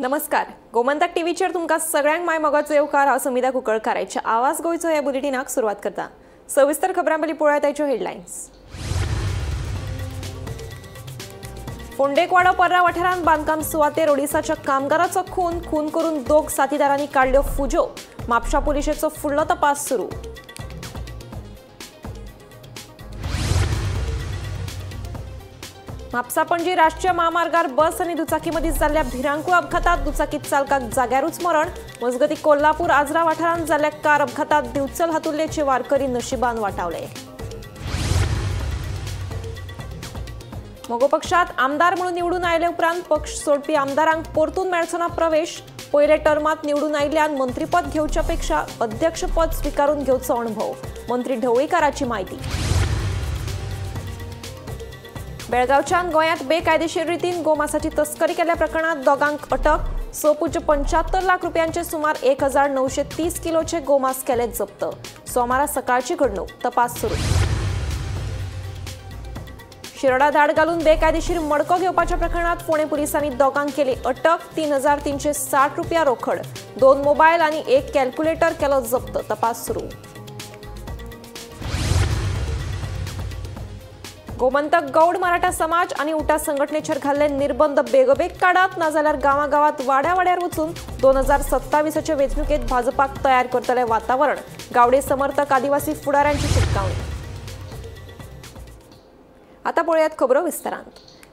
नमस्कार, गोमंतक टीव्हीचेर तुमकां सगळ्यांक my मोगाचो येवकार. हांव समिता कुंकळकाराच्या आवाज गोंयचो ह्या बुलेटिनाक सुरवात करता. सविस्तर खबरां पयलीं पळोवया ताच्यो हेडलायन्स. फोंडेकवाडो पर्रा वाठारांत बांदकाम सुवातेर ओडिसाच्या कामगाराचो खून करून दोग साथीदारांनी काडल्यो फुज्यो. म्हापशा पुलिशेचो फुडलो तपास सुरू. म्हापसा पणजी राष्ट्रीय महामार्गार बस आनी दुचाकी मदीं जाल्ल्या भिरांकूळ अपघातात दुचाकी चालकाक जाग्यारूच मरण. मजगतीं कोल्हापूर आजरा वाठारांत जाल्ल्या कार अपघातात दिवचल हातुर्लेचे वारकरी नशिबान वाटावले. मगो पक्षात आमदार म्हणून निवडून आयले उपरांत पक्ष सोडपी आमदारांक परतून मेळचो ना प्रवेश. पयले टर्मात निवडून आयिल्ल्यान मंत्रीपद घेवच्या पेक्षा अध्यक्षपद स्विकारून घेवचो अणभव. मंत्री ढवळीकाराची म्हायती. बेळगांवच्यान गोंयांत बेकायदेशीर रितीन गोमासाची तस्करी केल्ल्या प्रकरणात दोगांक अटक. 6.75 लाख रुपयांचे सुमार 1930 किलोचे गोमास केले जप्त. सोमारा सकाळची घडणूक. तपास सुरू. शिरोडा धाड घालून बेकायदेशीर मडको घेवपाच्या प्रकरणात फोंडें पुलिसांनी दोगांक केली अटक. 3360 रुपया रोखड, 2 मोबायल आनी 1 कॅल्क्युलेटर केलो जप्त. तपास सुरू. गोमंतक गौड मराठा समाज आनी उटा संघटनेचेर घाल्ले निर्बंध बेगोबेग काडात, नाजाल्यार गांवागांवात वाड्या वाड्यार वचून 2027 वेंचणुकेत भाजपाक तयार करतले वातावरण. गावडे समर्थक आदिवासी फुडाऱ्यांची शिटकावणी. आता पळयात खबरो विस्तारान.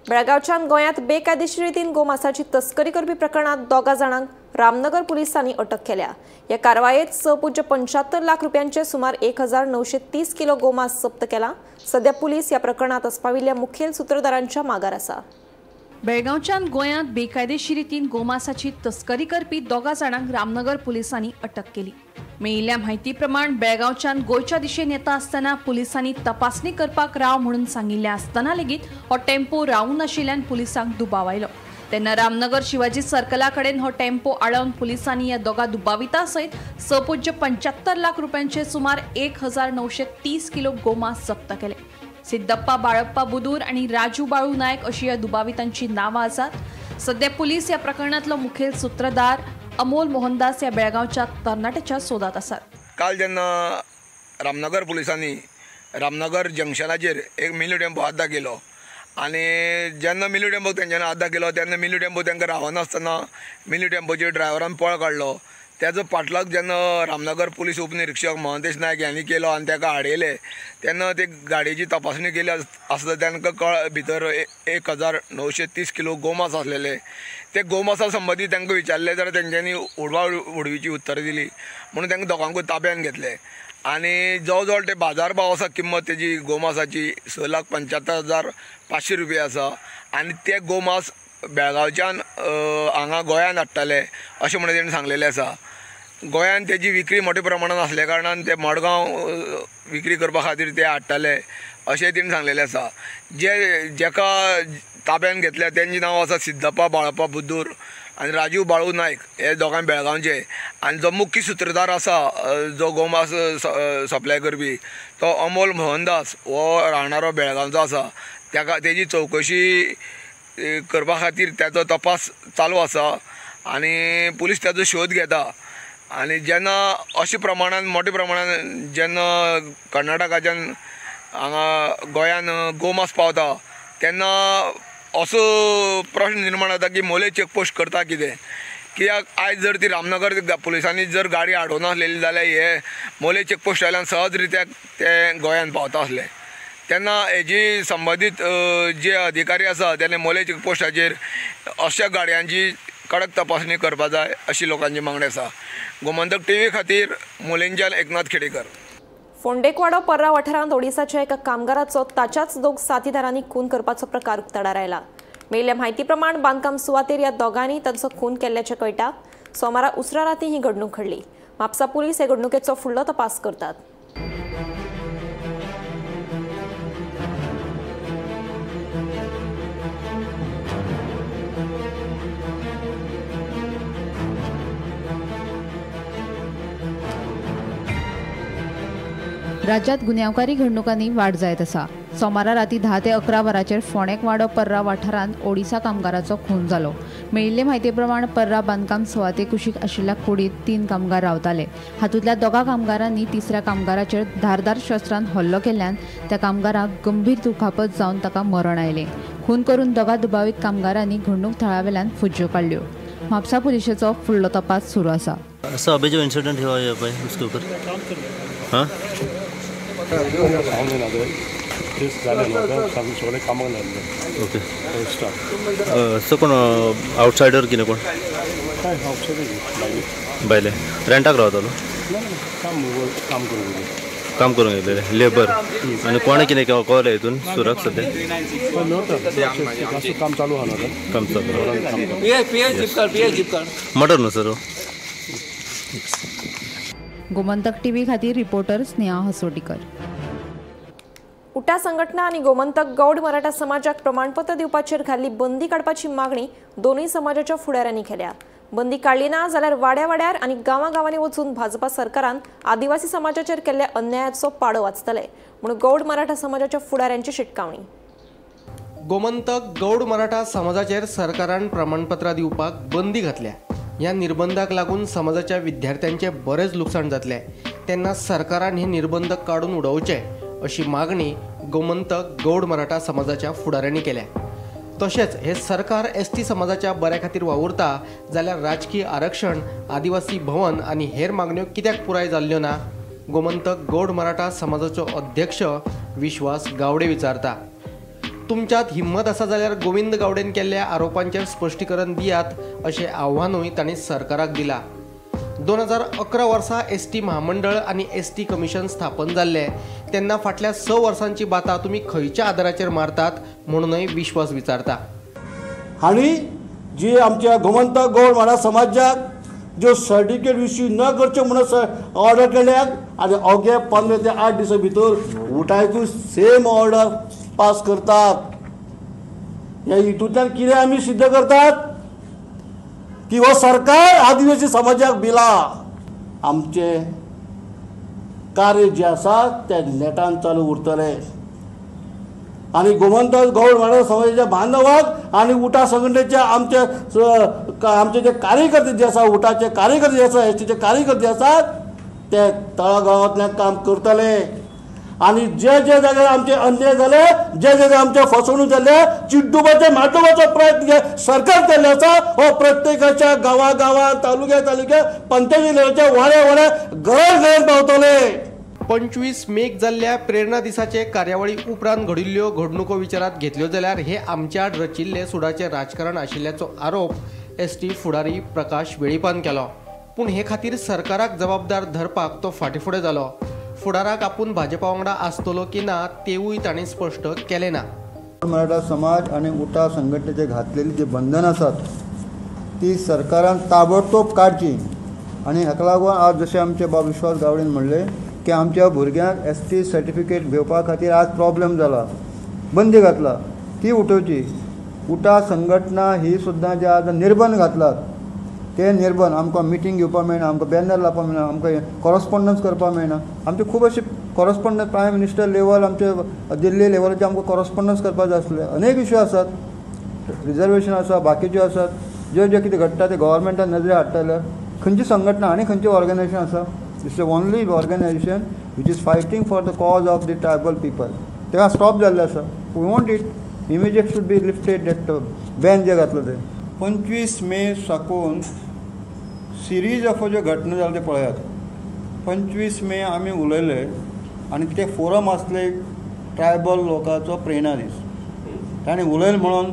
बेळगांवच्यान गोंयांत बेकायदेशीर रितीन गोमासाची तस्करी करपी प्रकरणात दोगा जाणांक रामनगर पुलिसांनी अटक केल्या. ह्या कारवायेत 6.75 लाख रुपयांचे सुमार 1930 किलो गोमास जप्त केला. सध्या पुलीस ह्या प्रकरणात आस्पाविल्ल्या मुखेल सूत्रधारांच्या मागार आसा. बेळगांवच्यान गोंयांत बेकायदेशीर रितीन गोमासाची तस्करी करपी दोगा जाणांक रामनगर पुलिसांनी अटक केली. मेळिल्ल्या म्हायती प्रमाण बेळगांवच्यान गोंयच्या दिशेन येता आसतना पुलिसांनी तपासणी करपाक राव म्हणून सांगिल्लें आसतना लेगीत हो टेम्पो रावूं नाशिल्ल्यान पुलिसांक दुबाव आयलो. तेन्ना रामनगर शिवाजी सर्कला कडेन हो टेम्पो आडावन पुलिसांनी ह्या दोगा दुबावितां सयत 6.75 लाख रुपयांचे सुमार 1930 किलो गोमास जप्त केले. सिद्धप्पा बाळप्पा बुदूर आनी राजू बाळू नायक अशी ह्या दुबावितांची नांवां आसात. सध्या पुलीस ह्या प्रकरणांतलो मुखेल सूत्रधार अमोल मोहनदास ह्या बेळगांवच्या तरणाट्याच्या सोदात आसात. काल जेन्ना रामनगर पुलिसांनी रामनगर जंक्शनाचेर एक मिनी टेम्पो हात दाखयलो आनी जेन्ना मिनी टेम्पो तेंच्यांनी हात दाखयलो तेन्ना मिनी टेम्पो तांकां रावनासतना मिनी टेम्पोचेर ड्रायव्हरान पळ काडलो. तेजो पाटलाग जेन्ना रामनगर पुलीस उपनिरीक्षक महंतेश नायक हांणी केलो आनी ताका आडयले तेन्ना ते गाडयेची तपासणी केली आसता तांकां कळ भितर 1930 किलो गोमास आसलेले. ते गोमासा संबंदी तांकां विचारले जाल्यार तेंच्यांनी उडवा उडवीची उत्तरां दिली म्हणून तांकां दोगांकूय ताब्यान घेतले. आनी जवळ जवळ ते बाजार भाव आसा किंमत तेजी गोमासाची 6,75,500 रुपया आसा आनी ते गोमास बेळगांवच्यान हांगा गोंयांत हाडटाले अशें म्हणून तेणी सांगलेलें आसा. गोंयांत तेजी विक्री मोठ्या प्रमाणान आसल्या कारणान ते मडगांव विक्री करपा खातीर ते हाडटाले अशें तेणी सांगलेलें आसा. जे जेका ताब्यान घेतल्या तेंचें नांव आसा सिद्धप्पा बाळप्पा बुद्दूर आनी राजू बाळू नायक हे दोगांय बेळगांवचे. आनी जो मुख्य सूत्रधार आसा जो गोमास सप्लाय करपी तो अमोल मोहनदास हो राहणारो बेळगांवचो आसा. ताका तेजी चवकशी करपा खातीर ताचो तपास चालू आसा आनी पुलीस ताचो शोध घेता. आनी जेन्ना अशे प्रमाणान मोठ्या प्रमाणान जेन्ना कर्नाटकाच्यान हांगा गोंयान गोमास पावता तेन्ना असो प्रश्न निर्माण जाता की मोले चेकपोस्ट करता कितें, कित्याक आयज जर ती रामनगर पुलिसांनी जर गाडी आडोवनासलेली जाल्यार हे मोले चेकपोस्ट वयल्यान सहज रित्या ते गोंयान पावता आसले. तेन्ना हेजी संबंदीत जे अधिकारी आसा तेणे मोले चेकपोस्टाचेर अशा गाडयांची कडक तपासणी करपा जाय अशी लोकांची मागणी आसा. गोमंतक टीव्ही खातीर मोलेंच्यान एकनाथ खेडेकर. फोंडेकवाडो पर्रा वाठारांत ओडिसाच्या एका कामगाराचो ताच्याच दोग साथीदारांनी खून करपाचो प्रकार उक्ताडार आयला. मेळिल्ल्या म्हायती प्रमाण बांदकाम सुवातेर ह्या दोगांनी तांचो खून केल्ल्याचें कळटा. सोमारा उसरा राती ही घडणूक घडली. म्हापसा पुलीस हे घडणुकेचो फुडलो तपास करतात. राज्यात गुन्यांवकारी घडणुकांनी वाड जायत आसा. सोमारा राती 10 ते 11 वरांचेर फोंडेक वाडो पर्रा वाठारांत ओडिसा कामगाराचो खून जालो. मेळिल्ले म्हायती प्रमाण पर्रा बांदकाम सुवाते कुशीक आशिल्ल्या कुडींत 3 कामगार रावताले. हातूंतल्या 2 कामगारांनी तिसऱ्या कामगाराचेर धारदार शस्त्रान हल्लो केल्ल्यान त्या कामगाराक गंभीर दुखापत जावन ताका मरण आयलें. खून करून 2 दुबावीत कामगारांनी घडणूक थळावेल्यान फुज्ज्यो काडल्यो. म्हापसा पुलिशेचो फुडलो तपास सुरू आसा. सर अभी जो इंसिडेंट हुआ है भाई उसके ऊपर हाँ ओके सर कोण आउटसाइडर कितें कोण भायले रेंटाक रावतालो काम करूंक येयलेले लेबर आनी कोणें कितें कळ्ळें हितून सुराक सद्या काम चालू आहा. काम चालू मर्डर न्हू सर. गोमंतक टीव्ही खातीर रिपोर्टर स्नेहा हसोटीकर. उटा संघटना आनी गोमंतक गौड मराठा समाजाक प्रमाणपत्र दिवपाचेर घाल्ली बंदी काडपाची मागणी दोनूय समाजाच्या फुडाऱ्यांनी केल्या. बंदी काडली ना जाल्यार वाड्या वाड्यार आनी गांवा गांवांनी वचून भाजपा सरकारान आदिवासी समाजाचेर केल्ल्या अन्यायाचो पाडो वाचतले म्हूण गौड मराठा समाजाच्या फुडाऱ्यांची शिटकावणी. गोमंतक गौड मराठा समाजाचेर सरकारान प्रमाणपत्रां दिवपाक बंदी घातल्या. ह्या निर्बंधाक लागून समाजाच्या विद्यार्थ्यांचे बरेच लुकसाण जातलें. तेन्ना सरकारान हे निर्बंध काडून उडोवचे अशी मागणी गोमंतक गौड मराठा समाजाच्या फुडाऱ्यांनी केल्या. तशेंच हे सरकार एस टी समाजाच्या बऱ्या खातीर वावुरता जाल्यार राजकीय आरक्षण, आदिवासी भवन आनी हेर मागण्यो कित्याक पुराय जाल्ल्यो ना, गोमंतक गौड मराठा समाजाचो अध्यक्ष विश्वास गावडे विचारता. तुमच्यांत हिम्मत आसा जाल्यार गोविंद गावडेन केल्ल्या आरोपांचेर स्पश्टीकरण दियात अशें आव्हानूय तांणी सरकाराक दिलां. 2011 वर्सा एस टी महामंडळ आनी एस टी कमिशन स्थापन जाल्लें तेन्ना फाटल्या 6 वर्सांची बाता तुमी खंयच्या आदाराचेर मारतात म्हणूनय विश्वास विचारता. आनी जी आमच्या गोमंतक गौड मराठा समाजाक ज्यो सर्टिफिकेट इश्यू न करच्यो म्हणून ऑर्डर केल्यात आनी अवघे 15 ते 8 दिसां भितर उटायकूय सेम ऑर्डर पास करतात. ह्या हितूंतल्यान कितें आमी सिद्ध करतात की हो सरकार आदिवासी समाजाक बिला. आमचे कार्य जे आसा ते नेटान चालू उरतले आनी गोमंतक गौड मराठा समाजाच्या बांधवाक आनी उटा संघटनेच्या आमचे आमचे जे कार्यकर्ते जे आसा, उटाचे कार्यकर्ते जे आसा, एसटीचे कार्यकर्ते आसात ते तळागाळांतल्यान काम करतले आनी जे जे जाग्यार आमचे अन्याय जाले, जे जे आमचे फसवणूक जाले, चिड्डुपाचे माड्डुपाचो प्रयत्न सरकार केल्लो आसा हो प्रत्येकाच्या गांवा गांवांत, तालुक्या तालुक्या, पंचायती लेवलाच्या वाड्या वाड्या, घर घर पावतले. 25 मेक जाल्ल्या प्रेरणा दिसाचे कार्यावळी उपरांत घडिल्ल्यो घडणुको विचारात घेतल्यो जाल्यार हे आमच्या आड रचिल्ले सुडाचें राजकारण आशिल्ल्याचो आरोप एस टी फुडारी प्रकाश वेळीपान केलो. पूण हे खातीर सरकाराक जबाबदार धरपाक तो फाटीं फुडें जालो. फुडाराक आपूण भाजपा वांगडा आसतलो की ना तेवूय तांणी स्पश्ट केलें ना. मराठा समाज आनी उटा संघटनेचे घातलेली जी बंधन आसात ती सरकारान ताबडतोब काडची आनी हाका लागून आज जशें आमचे बाब विश्वास गावडेन म्हणलें की आमच्या भुरग्यांक एस टी सर्टिफिकेट घेवपा खातीर आज प्रॉब्लेम जाला, बंदी घातला, ती उठोवची. उटा संघटना ही सुद्दां जे आज निर्बंध घातलात ते निर्बंध आमकां मिटींग घेवपाक मेळना, आमकां बॅनर लावपाक मेळना, आमकां कॉरस्पोंडन्स करपाक मेळना. आमचे खूब अशे कॉरस्पोंडन्स प्रायम मिनिस्टर लेवल, आमचे दिल्ली लेवलाचेर आमकां कॉरस्पोंडन्स करपाक जाय आसले. अनेक इश्यू आसात, रिजर्वेशन आसा, बाकीच्यो आसात, जे जे कितें घडटा ते गव्हर्मेंटान नजरे हाडटा जाल्यार खंयची संघटना आनी खंयचें ऑर्गनायजेशन आसा, it's the only organisation which is fighting for the cause of the tribal people. तेका स्टॉप जाल्लें आसा. We want it immediate should be lifted that ban जे घातलं ते. 25 मे साकून सिरीज ऑफ ज्यो घटना जाल्यो त्यो पळयात. 25 मे आमी उलयले आनी ते फोरम आसले ट्रायबल लोकांचो प्रेरणा दीस. ताणें उलयलें म्हणून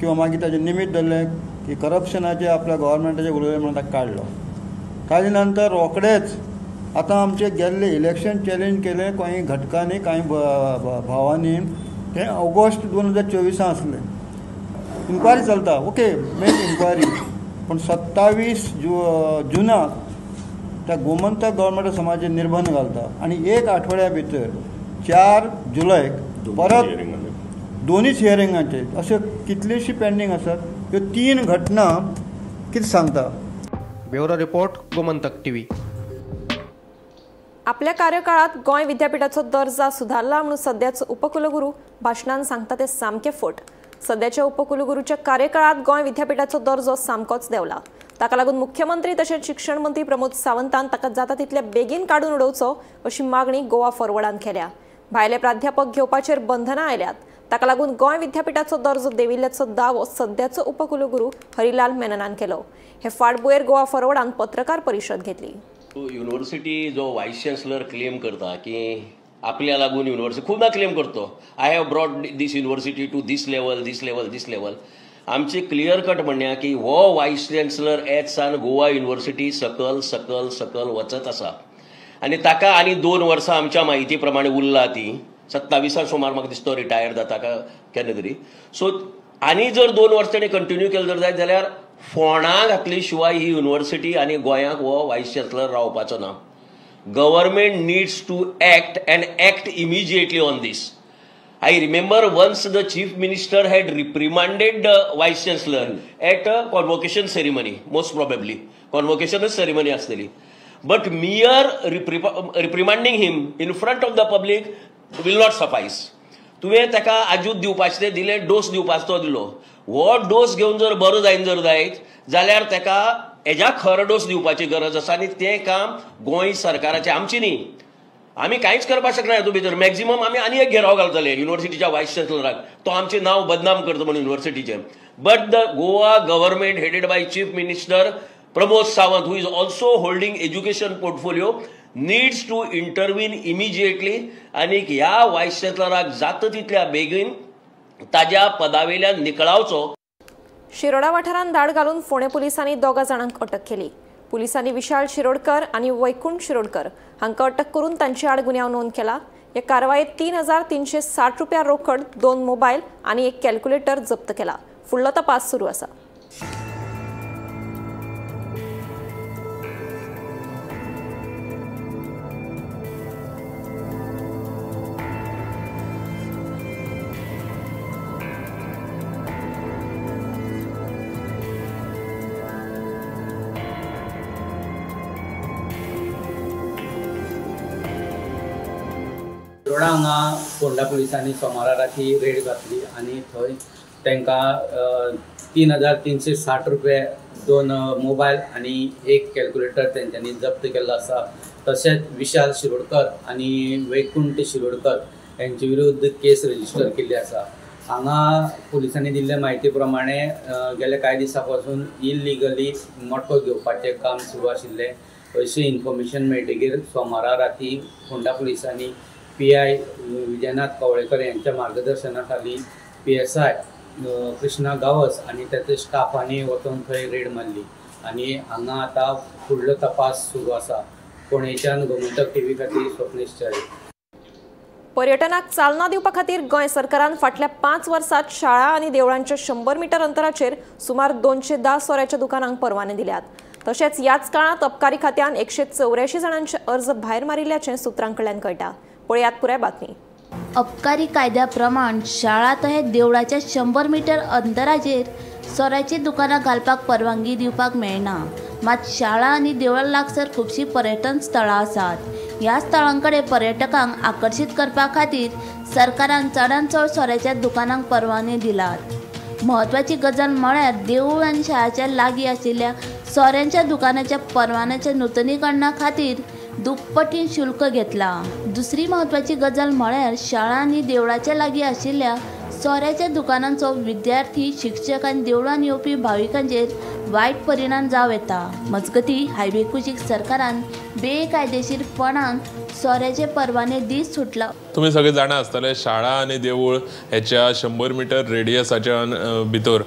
किंवा मागीर ताजें निमित्त धरलें की करप्शनाचें आपल्या गव्हर्मेंटाचें उलयलें म्हणून ताका काडलो. ताजे नंतर रोखडेच आतां आमचे गेल्ले इलेक्शन चॅलेंज केलें कांय घटकांनी, कांय भावांनी, तें ऑगस्ट 2024 आसलें. इन्क्वायरी चलता, ओके मेक इन्क्वायरी, पूण 27 जुनाक त्या गोमंतक गव्हर्मेंट समाजाचेर निर्बंध घालता आनी एक आठवड्या भितर 4 जुलयक परत दोनूच हियरिंगाचे अशे कितलेशी पेंडींग आसात. ह्यो 3 घटना कितें सांगता. Bureau report, Gomantak TV. आपल्या कार्यकाळात गोंय विद्यापीठाचो दर्जा सुधारला म्हणून सध्याचो उपकुलगुरू भाशणान सांगता ते सामके फट। सध्याच्या उपकुलगुरूच्या कार्यकाळात गोंय विद्यापीठाचो दर्जो सामकोच देंवला। ताका लागून मुख्यमंत्री तशेंच शिक्षण मंत्री प्रमोद सावंतान ताका जाता तितले बेगीन काडून उडोवचो अशी मागणी गोवा फॉरवर्डान केल्या। भायले प्राध्यापक घेवपाचेर बंधनां आयल्यात, ताका लागून गोंय विद्यापीठाचो दर्जो देंविल्ल्याचो दावो सध्याचो उपकुलगुरू हरिलाल मेननान केलो। हे फाटभुंयेर गोवा फॉरवर्डान पत्रकार परिशद घेतली। युनिव्हर्सिटी जो वायस चान्सलर क्लेम करता की आपल्या लागून युनिव्हर्सिटी खूबदां क्लेम करतो, I have brought this university to this level this level this level. आमचे क्लियर कट म्हणया की हो वायस चान्सलर एज सान गोवा युनिव्हर्सिटी सकल सकल सकल वचत आसा आनी ताका आनी 2 वर्सां आमच्या म्हायती प्रमाणे उरला ती 27 सुमार म्हाका दिसता रिटायर जाता का केन्ना तरी। सो आनी जर 2 वर्सां ताणें कंटिन्यू केलें जर जायत जाल्यार फोंडा घातली शिवाय ही युनिव्हर्सिटी आनी गोंयाक हो वायस चान्सलर रावपाचो ना। Government needs to act and act immediately on this. I remember once the chief minister had reprimanded the vice chancellor at a convocation ceremony, most probably convocation ceremony आसतली, but mere reprimanding him in front of the public will not suffice. तुवें ताका आजूत दिवपाचें तें दिलें, dose दिवपाचो तो दिलो, हो डोस घेवन जर बरो जायन जर जायत जाल्यार ताका हेज्या खर डोस दिवपाची गरज आसा आनी तें काम गोंय सरकाराचें, आमची न्ही। आमी कांयच करपाक शकना हेतूंत भितर। मॅक्झिमम आमी आनी एक घेराव घालतले युनिव्हर्सिटीच्या वायस चान्सलराक, तो आमचें नांव बदनाम करता म्हणून युनिव्हर्सिटीचें। But the Goa government headed by chief minister Pramod Sawant, who is also holding education portfolio, needs to intervene immediately आनी ह्या वायस चान्सलराक जाता तितल्या बेगीन ताज्या पदावेल्यान निकळावचो। शिरोडा वाठारांत धाड घालून फोंडें पुलिसांनी 2 जाणांक अटक केली। पुलिसांनी विशाल शिरोडकर आनी वैकुंठ शिरोडकर हांकां अटक करून तांचे आड गुन्यांव नोंद केला। हे कारवायेत 3360 रुपया रोकड, 2 मोबायल आनी एक कॅल्क्युलेटर जप्त केला। फुडलो तपास सुरू आसा। शिरोडा हांगा फोंडा पुलिसांनी सोमारा राती रेड घातली आनी थंय तांकां 3360 रुपये, 2 मोबायल आनी एक कॅल्क्युलेटर तेंच्यांनी जप्त केल्लो आसा। तशेंच विशाल शिरोडकर आनी वैकुंठ शिरोडकर हेंचे विरुद्ध केस रजिस्टर केल्ली आसा। हांगा पुलिसांनी दिल्ले म्हायती प्रमाणे गेल्या कांय दिसां पासून इलिगली मटको घेवपाचें काम सुरू आशिल्लें अशें इन्फॉर्मेशन मेळटकीर सोमारा राती फोंडा पुलिसांनी PI Vijayanath Kavlekar यांच्या मार्गदर्शनाखाली PSI Krishna Gawas आनी ताच्या स्टाफांनी वचून थंय रेड मारली आनी हांगा आतां फुडलो तपास सुरू आसा। फोंडेच्यान गोमंतक टीव्ही खातीर स्वप्नेश च्यारी। पर्यटनाक चालना दिवपा खातीर गोंय सरकारान फाटल्या 5 वर्सांत शाळा आनी देवळांच्या 100 मीटर अंतराचेर सुमार 210 सोऱ्याच्या दुकानांक परवाने दिल्यात। तशेंच ह्याच काळांत अबकारी खात्यान 184 जाणांचे अर्ज भायर मारिल्ल्याचें सुत्रां कडल्यान कळटा। पळयात पुराय बातमी। अबकारी कायद्या प्रमाण शाळा तशेंच देवळाच्या 100 मीटर अंतराचेर सोऱ्याची दुकानां घालपाक परवानगी दिवपाक मेळना। मात शाळा आनी देवळां लागसर खुबशीं पर्यटन स्थळां आसात। ह्या स्थळां कडेन पर्यटकांक आकर्शीत करपा खातीर सरकारान चडांत चड सोऱ्याच्या दुकानांक परवाने दिलात। म्हत्वाची गजाल म्हळ्यार देवूळ आनी शाळाच्या लागीं आशिल्ल्या सोऱ्यांच्या दुकानाच्या परवान्याच्या नुतनीकरणा खातीर दुप्पटीन शुल्क घेतला। दुसरी म्हत्वाची गजाल म्हळ्यार शाळा आनी देवळाच्या लागीं आशिल्ल्या सोऱ्याच्या दुकानांचो विद्यार्थी, शिक्षक आनी देवळान येवपी भाविकांचेर वायट परिणाम जावं येता। मजगतीं हायवे कुशीक सरकारान बेकायदेशीरपणान सोऱ्याचे परवाने दीत सुटला। तुमी सगळे जाणा आसतले शाळा आनी देवूळ हेच्या 100 मीटर रेडियसाच्या भितर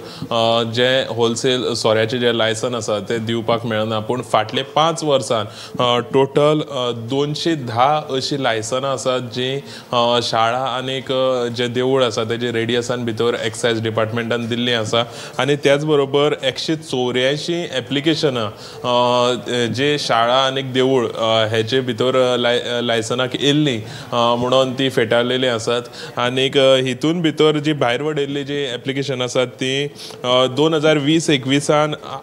जे होलसेल सोऱ्याचे जे लायसन आसा ते दिवपाक मेळना, पूण फाटले 5 वर्सान टोटल 210 अशी लायसनां आसात जी शाळा आनीक जे देवूळ आसा तेजे रेडियसान भितर एक्सायज डिपार्टमेंटान दिल्ली आसा आनी त्याच बरोबर 184 84 एप्लिकेशनां जे शाळा आनी देवूळ हेचे भितर लायसनाक येयल्ली म्हणून ती फेटाळलेली आसात. आनीक हितून भितर जी भायर वडयल्ली जी एप्लिकेशन आसात ती 2020-21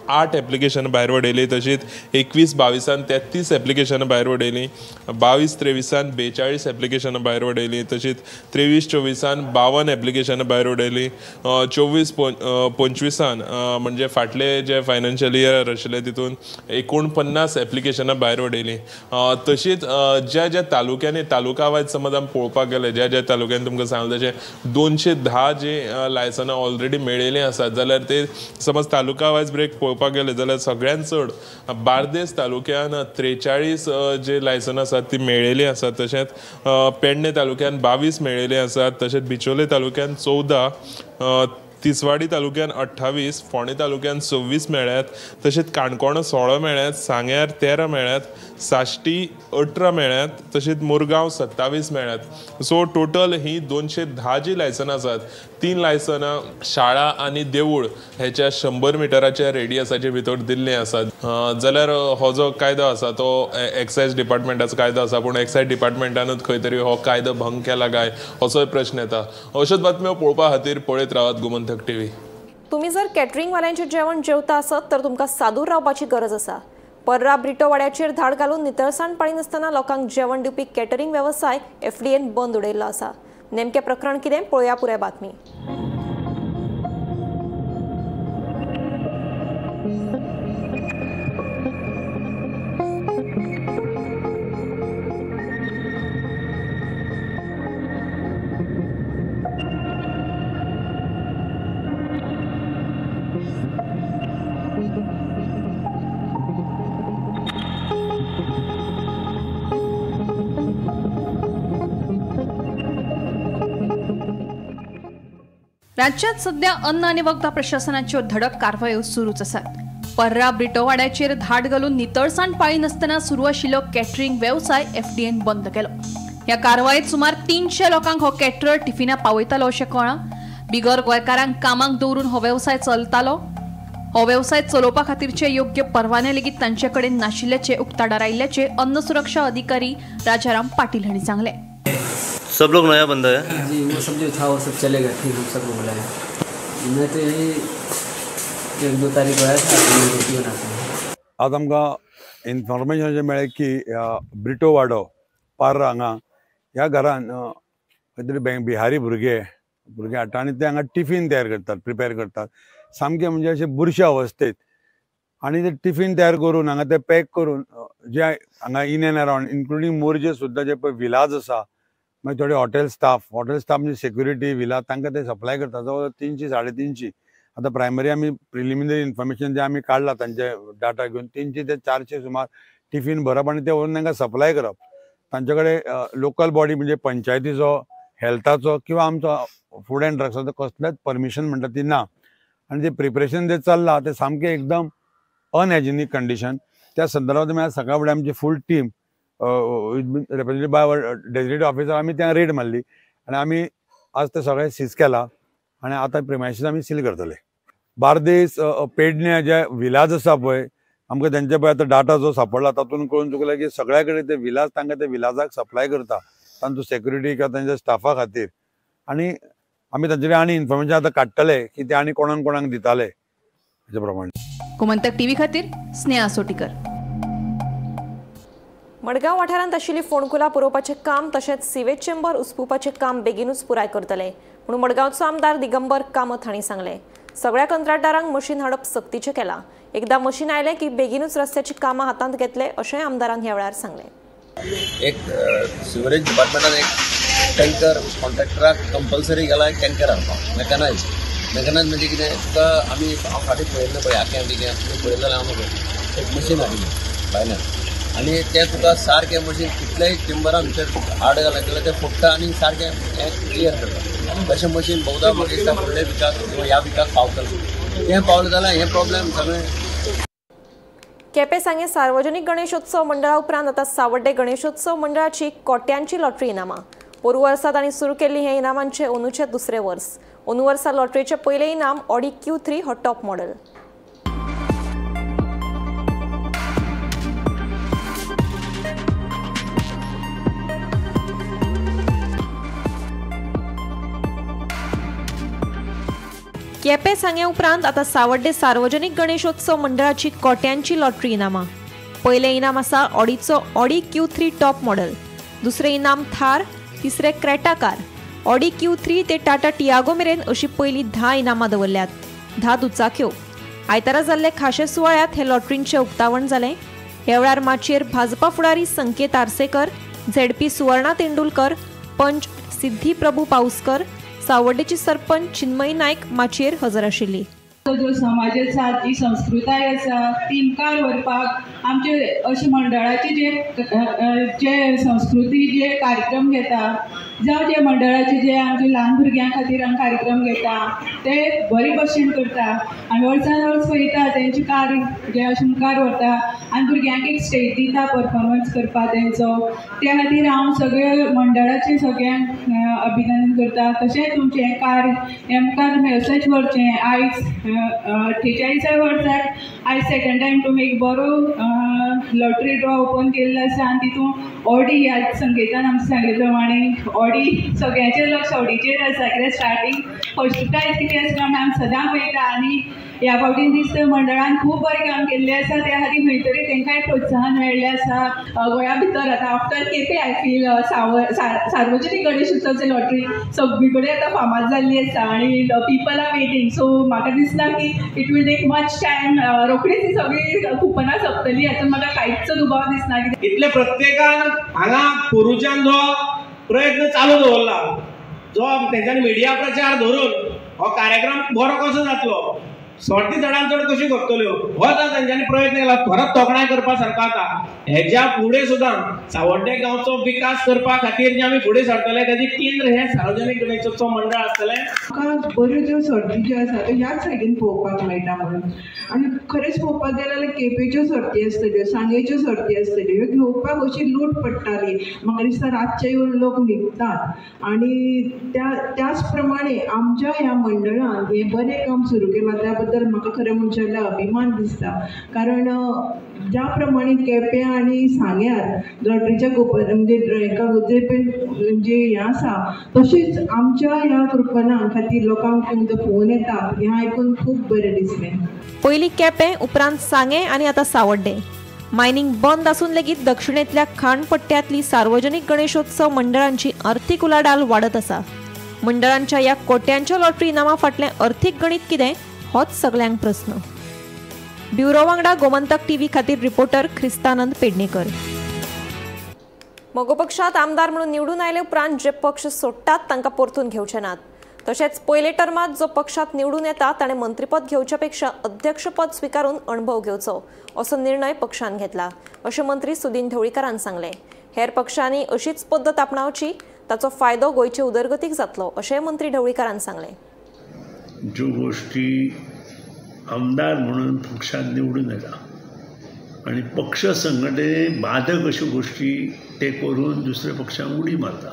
8 एप्लिकेशन भायर वडयली, तशीच 21-22 33 एप्लिकेशन भायर वडयली, 22-23 42 एप्लिकेशन भायर वडयली, तशीच 23-24 52 एप्लिकेशन भायर वडयली, 24-25 म्हणजे फाटले जे फायनान्शियल इयर आशिल्ले तितून 49 एप्लिकेशनां भायर वडयली. तशीच ज्या ज्या तालुक्यांनी तालुका वायज समज आमी पळोवपाक गेले ज्या ज्या तालुक्यांनी तुमकां सांगलें तशें 210 जी लायसनां ऑलरेडी मेळिल्लीं आसात जाल्यार ते समज तालुका वायज ब्रेक पळोवपाक गेले जाल्यार सगळ्यांत चड बार्देस तालुक्यान 43 जे लायसनां आसात ती मेळिल्ली आसात, तशेंच पेडणे तालुक्यान 22 मेळिल्ली आसात, तशेंच बिचोले तालुक्यान 14, तिसवाडी तालुक्यान 28, फोंडें तालुक्यान 26 मेळ्ळ्यात, तशेंच काणकोण 16 मेळ्ळ्यात, सांग्यार 13 मेळ्ळ्यात, साश्टी 18 मेळ्ळ्यात, तशेंच मुरगांव 27 मेळ्ळ्यात. सो टोटल ही 210 जी लायसनां आसात, 3 लायसनां शाळा आनी देवूळ हेच्या 100 मिटराच्या रेडियसाचे भितर दिल्लीं आसात. जाल्यार हो जो कायदो आसा तो एक्सायज डिपार्टमेंटाचो कायदो आसा, पूण एक्सायज डिपार्टमेंटानूच खंय तरी हो कायदो भंग केला काय असोय प्रश्न येता. अश्योच बातम्यो पळोवपा खातीर पळयत रावात गोमंतक टीव्ही. तुम्ही जर कॅटरिंगवाल्यांचे जेवण जेवता आसत तर तुमकां सादूर रावपाची गरज आसा. पर्रा ब्रिटो वाड्याचेर धाड घालून नितळसाण पाळिनासतना लोकांक जेवण दिवपी कॅटरिंग वेवसाय एफडीएन बंद उडयल्लो आसा. नेमकें प्रकरण कितें पळोवया पुराय बातमी. राज्यात सध्या अन्न आणि वखदां प्रशासनाच्यो धडक कारवायो सुरूच आसात. पर्रा ब्रिटोवाड्याचेर धाड घालून नितळसाण पाळिनासतना सुरू आशिल्लो कॅटरिंग वेवसाय एफडीएन बंद केलो. ह्या कारवायेत सुमार 300 लोकांक हो कॅटरर टिफिनां पावयतालो अशें कळ्ळां. बिगर गोंयकारांक कामाक दवरून हो वेवसाय चलतालो. हो वेवसाय चलोवपा खातीरचे योग्य परवाने लेगीत तांचे कडेन नाशिल्ल्याचें उक्ताडार आयिल्ल्याचें अन्न सुरक्षा अधिकारी राजाराम पाटील हांणी सांगलें. सब लोग नया बंदा है जी, वो सब जो था वो सब चले गए, फिर हम सबको बुलाया। मैं तो यही 1-2 तारीख को आया था, तो रोटी बनाते हैं। आज आमकां इन्फॉर्मेशन जें मेळ्ळें की ब्रिटो वाडो पार्रा हांगा ह्या घरान खंय तरी बिहारी भुरगे हाडटा आनी ते हांगा टिफीन तयार करतात, प्रिपेर करतात सामकें म्हणजे अशें बुरशे अवस्थेत. आनी ते टिफीन तयार करून हांगा ते पॅक करून जे हांगा in and around including Morjim सुद्दां जे पळय विलाज आसा, मागीर थोडे हॉटेल स्टाफ म्हणजे सेक्युरिटी विला तांकां ते सप्लाय करता जवळ 300-350. आतां प्रायमरी आमी प्रिलिमिनरी इन्फॉर्मेशन जे आमी काडला तांचे डाटा घेवन 300 ते 400 सुमार टिफीन भरप आनी ते व्हरून तांकां सप्लाय करप. तांचे कडेन लोकल बॉडी म्हणजे पंचायतीचो, हेल्थाचो किंवा आमचो फूड एंड ड्रग्साचो कसलेच परमिशन म्हणटा ती ना. आनी जे प्रिपरेशन जे चल्लां तें सामकें एकदम अनहायजेनीक कंडिशन. त्या संदर्भात आमी आज सकाळ फुडें आमची full team represented by our designated officer आमी त्या रेड मारली आनी आमी आज ते सगळें सीज केला आनी आतां प्रिमायसीस आमी सील करतले. बार्देस, पेडण्या जे विलाज आसा पळय आमकां तेंचे पळय आतां डाटा जो सापडला तातूंत कळून चुकला की सगळ्या कडेन ते विलाज तांकां ते विलाजाक सप्लाय करता तांचो सेक्युरिटी किंवा तांच्या स्टाफा खातीर. आनी आमी तांचे कडेन आनी इन्फॉर्मेशन आतां काडटले की ते आनी कोणाक कोणाक दिताले हेजे प्रमाणे. गोमंतक टीव्ही खातीर स्नेहा सोटीकर. मडगांव वाठारांत आशिल्ली फोंडकुलां पुरोवपाचें काम तशेंच सिवेज चेंबर उसपुपाचें काम बेगीनूच पुराय करतले म्हणून मडगांवचो आमदार दिगंबर कामत हांणी सांगलें. सगळ्या कंत्राटदारांक मशीन हाडप सक्तीचें केलां. एकदां मशीन आयलें की बेगीनूच रस्त्याची कामां हातांत घेतले अशेंय आमदारान ह्या वेळार सांगलें. एक सिवरेज डिपार्टमेंटान एक टँकर कॉन्ट्रॅक्टराक कंपल्सरी गेला एक टँकर हाडपाक मेकॅनायज. मेकॅनायज म्हणजे कितें तुका आमी हांव फाटीं पळयल्लें पळय आख्यां बिग्यां तुमी पळयलें जाल्यार हांव एक मशीन हाडिल्लें भायल्यान आनी तें तुका सारकें मशीन कितलेय चेंबरा भितर आड घालें जाल्यार तें फुट्टा आनी सारकें हें क्लियर करता. तशें मशीन बहुदा म्हाका दिसता फुडल्या विकाक किंवा ह्या विकाक पावतलें. तें पावलें जाल्यार हें प्रॉब्लेम सगळें. केपें सांगें सार्वजनीक गणेशोत्सव मंडळा उपरांत आतां सावड्डे गणेशोत्सव मंडळाची कोट्यांची लॉटरी इनामां. पोरूं वर्सा तांणी सुरू केल्ली हें इनामांचें अंदूचें दुसरें वर्स. अंदू वर्सा लॉटरीचें पयलें इनाम ऑडी Q3 हो टॉप मॉडल. केपें सांगें उपरांत आतां सावड्डे सार्वजनिक गणेशोत्सव मंडळाची कोट्यांची लॉटरी इनामां. पयलें इनाम आसा ऑडीचो ऑडी Q3 top model, दुसरें इनाम थार, तिसरें क्रेटा कार. ऑडी Q3 ते टाटा टियागो मेरेन अशी पयलीं 10 इनामां दवरल्यात, 10 दुचाक्यो. आयतारा जाल्ले खाशे सुवाळ्यांत हे लॉटरींचें उक्तावण जालें. ह्या वेळार माचयेर भाजपा फुडारी संकेत आरसेकर, झेडपी सुवर्णा तेंडुलकर, पंच सिद्धी प्रभू पाऊसकर, सावड्डेची सरपंच चिन्मयी नायक माचयेर हजर आशिल्ली. जो समाज आसा, जी संस्कृताय आसा ती मुखार व्हरपाक आमचे अशे मंडळाचे जे जे संस्कृती जे कार्यक्रम घेता जावं जे मंडळाचे जे आमचे ल्हान भुरग्यां खातीर आमी कार्यक्रम घेता ते बरे भशेन करता आनी वर्सान वर्स पळयता तेंचे कार्य जे अशें मुखार व्हरता आनी भुरग्यांक एक स्टेज दिता परफॉर्मन्स करपाक तेंचो. त्या खातीर हांव सगळे मंडळाचे सगळ्यांक अभिनंदन करता. तशेंच तुमचें हें कार्य हें मुखार तुमी अशेंच व्हरचें. आयज 48 वर्साक आयज सेकंड टायम तुमी एक बरो लॉटरी ड्रॉ ओपन केल्लो आसा आनी तितून ऑडी ह्या संकेतान आमकां सांगले प्रमाणे ऑडी सगळ्यांचें लक्ष ऑडीचेर आसा कित्याक स्टार्टींग फर्स्ट प्रायज कितें आसता म्हण आमी सदां पळयता आनी ह्या फावटीन दिसता मंडळान खूब बरें काम केल्लें आसा. त्या खातीर खंय तरी तांकांय प्रोत्साहन मेळ्ळें आसा. गोंया भितर आतां आफ्टर केपें I feel सार्वजनीक गणेश उत्सवचे लॉटरी सगळी कडेन आतां फामाद जाल्ली आसा आनी पीपल are waiting. सो म्हाका दिसना की it will take much time, रोखडीच ही सगळी कुपनां सोंपतली हातूंत म्हाका कांयच दुबाव दिसना. इतले प्रत्येकान हांगा पोरूच्यान जो प्रयत्न चालू दवरला, जो तेंच्यांनी मिडिया प्रचार धरून हो कार्यक्रम बरो कसो जातलो, सर्ती चडान चड कशी करतल्यो हो तेंच्यांनी प्रयत्न केला. खरोच तोखणाय करपा सारको आसा. हेज्या फुडें सुद्दां सावड्डे गांवचो विकास करपा खातीर जे आमी फुडें सरतले ताजें केंद्र हें सार्वजनीक गणेशोत्सव मंडळ आसतलें. म्हाका बऱ्यो ज्यो सर्ती ज्यो आसा त्यो ह्याच सायडीन पळोवपाक मेळटा म्हणून. आनी खरेंच पळोवपाक गेलें जाल्यार केपेंच्यो सर्ती आसतल्यो, सांगेच्यो सर्ती आसतल्यो, ह्यो घेवपाक अशी लूट पडटाली. म्हाका दिसता रातचे येवन लोक न्हिदतात आनी त्याच प्रमाणे आमच्या ह्या मंडळान हें बरें काम सुरू केलां त्या बद्दल म्हाका खरें म्हणचें जाल्यार अभिमान दिसता. कारण ज्या प्रमाणे केपें आनी सांग्यार लॉटरीच्या कुपन म्हणजे हेका जे हें आसा तशेंच आमच्या ह्या कुपना खातीर लोकांक तुमचो फोन येता हें आयकून खूब बरें दिसलें. पयलीं केपें, उपरांत सांगें आनी आतां सावड्डें. मायनिंग बंद आसून लेगीत दक्षिणेंतल्या खाणपट्ट्यांतली सार्वजनीक गणेशोत्सव मंडळांची अर्थीक उलाढाल वाडत आसा. मंडळांच्या ह्या कोट्यांच्या लॉटरी इनामां फाटलें अर्थीक गणीत कितें होच सगल्यांक प्रस्न. ब्युरो वांगडा गोमंतक टीव्ही खातीर रिपोर्टर ख्रिस्तानंद पेडणेकर. मगो पक्षात आमदार म्हणून निवडून आयले उपरांत जे पक्ष सोडटात तांकां परतून घेवचे नात. तशेंच पयले टर्मात जो पक्षात निवडून येता ताणें मंत्रीपद घेवच्या पेक्षा अध्यक्षपद स्विकारून अणभव घेवचो असो निर्णय पक्षान घेतला अशें मंत्री सुदिन ढवळीकारान सांगलें. हेर पक्षांनी अशीच पद्दत आपणावची, ताचो फायदो गोंयचे उदरगतीक जातलो अशें मंत्री ढवळीकारान सांगलें. ज्यो गोष्टी आमदार म्हणून पक्षात निवडून येता आनी पक्ष संघटने बाधक अश्यो गोष्टी ते करून दुसऱ्या पक्षांक उडी मारता,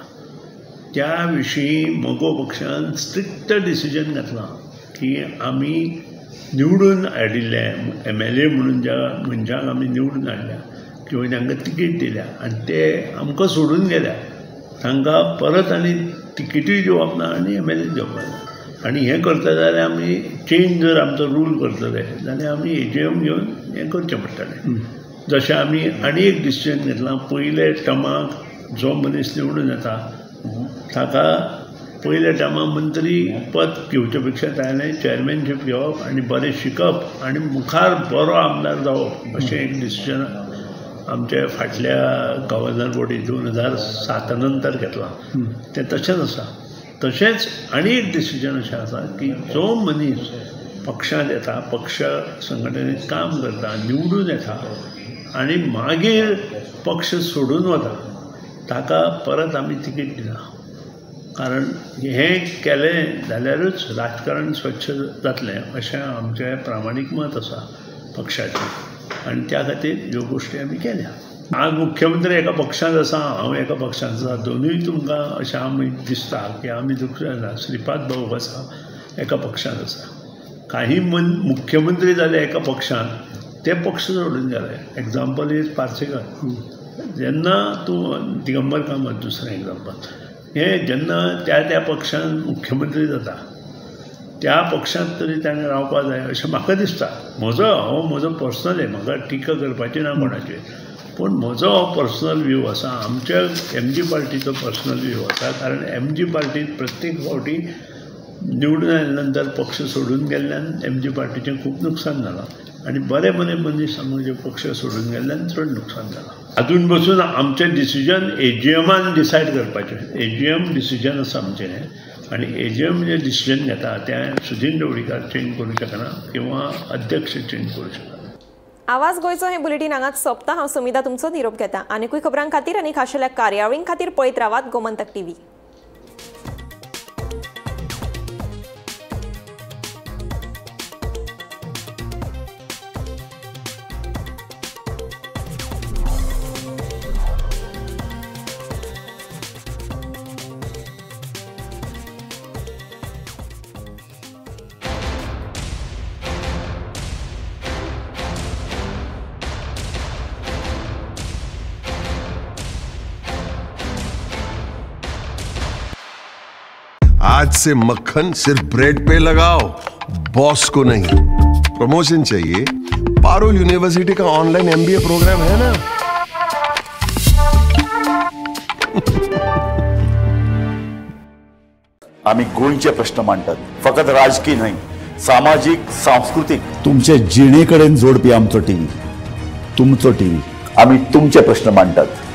त्या विशीं मगो पक्षान स्ट्रिक्ट डिसिजन घेतलां की आमी निवडून हाडिल्ले MLA म्हणून ज्या मनशांक आमी निवडून हाडल्या किंवा तांकां तिकीट दिल्या आनी ते आमकां सोडून गेल्या तांकां परत आनी तिकीटूय दिवप ना आनी MLA दिवप ना. आनी हें करता जाल्यार आमी चेंज जर आमचो रूल करतले जाल्यार आमी AGM घेवन हें करचें पडटलें. जशें आमी आनी एक डिसिजन घेतलां, पयले टर्माक जो मनीस निवडून येता ताका पयल्या टर्माक मंत्री पद घेवचे पेक्षा ताणें चॅरमॅनशीप घेवप आनी बरें शिकप आनी मुखार बरो आमदार जावप अशें एक डिसिजन आमचे फाटल्या गव्हर्नर बॉडी 2007 नंतर घेतलां, तें तशेंच आसा. तशेंच आनी एक डिसिजन अशें आसा की जो मनीस पक्षांत येता, पक्ष संघटनेत काम करता, निवडून येता आनी मागीर पक्ष सोडून वता ताका परत आमी तिकीट दिना. कारण हें केलें जाल्यारूच राजकारण स्वच्छ जातलें अशें आमचें प्रामाणीक मत आसा पक्षाचें आनी त्या खातीर ह्यो गोश्टी आमी केल्या. आज मुख्यमंत्री एका पक्षांत आसा, हांव एका पक्षांत आसा, दोनूय तुमकां अशें आमी दिसता की आमी दुसरे ना. श्रीपाद भाऊ आसा एका पक्षांत आसा, काही मुख्यमंत्री जाले एका पक्षांत ते पक्ष सोडून गेले. एग्जाम्पल is Parsekar, जेन्ना तूं दिगंबर कामत दुसरें एग्जाम्पल, हें जेन्ना त्या त्या पक्षान मुख्यमंत्री जाता त्या पक्षांत तरी ताणें रावपा जाय अशें म्हाका दिसता. म्हजो हो म्हजो पर्सनल आहे, म्हाका टिका करपाची ना कोणाचेर, पूण म्हजो हो पर्सनल व्यू आसा, आमच्या एम जी पार्टीचो पर्सनल व्यू आसा. कारण एम जी पार्टीत प्रत्येक फावटी निवडून आयल्या नंतर पक्ष सोडून गेल्ल्यान एम जी पार्टीचें खूब नुकसान जालां आनी बरे बरे मनीस आमचे पक्ष सोडून गेल्ल्यान चड नुकसान जालां. आजून बसून आमचें डिसिजन एजीएमान डिसायड करपाचें, एजीएम डिसिजन आसा आमचें हें आनी एजीएम जे डिसिजन घेता तें सुदीन ढवळीकार चेंज करूं शकना किंवा अध्यक्ष चेंज करूं शकना. आवाज गोंयचो हे बुलेटीन हांगाच सोंपता. हांव सुमिता तुमचो निरोप घेता. आनीकूय खबरां खातीर आनी खाशेल्या कार्यावळीं खातीर पळयत रावात गोमंतक टीव्ही. आज से मक्खन सिर्फ ब्रेड पे लगाओ, बॉस को नहीं. प्रमोशन चाहिए? पारुल यूनिवर्सिटी का ऑनलाइन एमबीए प्रोग्राम है ना. आम्ही गोंयचे प्रश्न मांडटात, फकत राजकीय न्हय, सामाजीक, सांस्कृतीक. तुमचे जिणेकडेन जोडपी आमचो टीव्ही, तुमचो टीव्ही. आम्ही तुमचे प्रश्न मांडटात.